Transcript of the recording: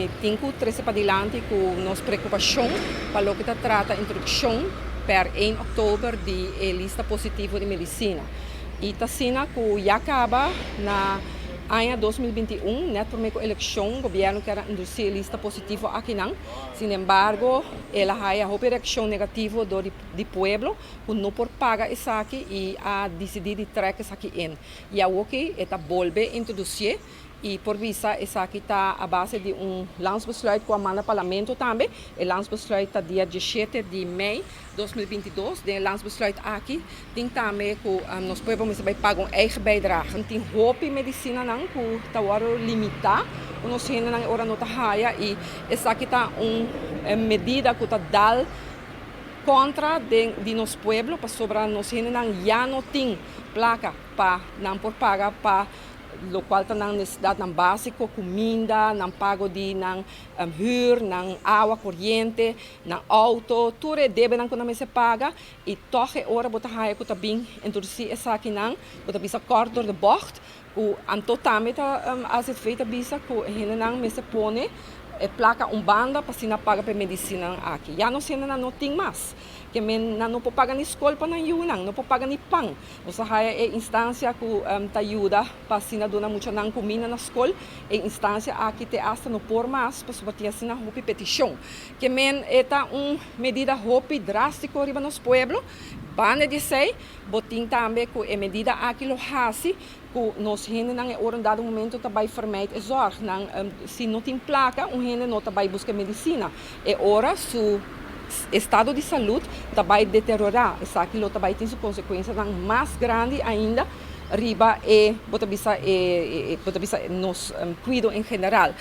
Mi tin ku trese padilanti ku nos preokupashon pa loke ta trata introdukshon per 1 òktober di e lista positivo di medisina. I ta asina ku ya kaba na aña 2021, nèt promé ku elekshon, gobièrnu kier a introdusí e lista positivo akinan. Sinembargo, el a haya hopi reakshon negativo dor di pueblo ku no por paga esaki i a disidí di trèk esaki in. I awoki e ta bolbe introdusié i por bisa esaki ta a base di un landsbesluit ku a manda parlamento tambe. E landsbesluit ta dia 17 di mei 2022. Den e landsbesluit aki tin tambe ku nos pueblo mester bai paga un eigen bijdrage. Tin hopi medisinanan ku ta wòrdu limitá ku nos hendenan e ora no ta haya i esaki ta un medida ku ta dal kontra di nos pueblo, pasobra nos hendenan ya no tin plaka pa nan por paga pa lokual ta nan nesesidatnan básiko, kuminda, nan pago di nan huur, nan awa, koriente, nan outo, tur e debenan ku nan mester paga. I tòg e ora bo ta haya ku ta bin introdusí esakinan, ku ta bisa kort door de bocht, ku anto tambe ta AZV ta bisa ku e hendenan mester pone e plaka un banda pa asina paga pa e medisinanan aki. Ya nos hendenan no tin mas. Ke men nan no por paga ni skol pa nan yunan, no por paga ni pan. Nos a haya e instansia ku ta yuda pa asina duna muchanan kuminda na skol. E instansia aki te asta no por mas pasobra tin asina hopi petishon. Ke men e ta un medida hopi drástiko riba nos pueblo. Banda di esei, bo tin tambe ku e medida aki lo hasi ku nos hendenan e ora un dado momento ta bai vermijd e zorg. Nan si no tin plaka, un hende no ta bai buska medisina. E ora su estado di salud ta bai deteriorá. Esaki lo ta bai tin su konsekuensianan mas grandi ainda riba e, bo ta bisa e, bo ta bisa nos kuido en general.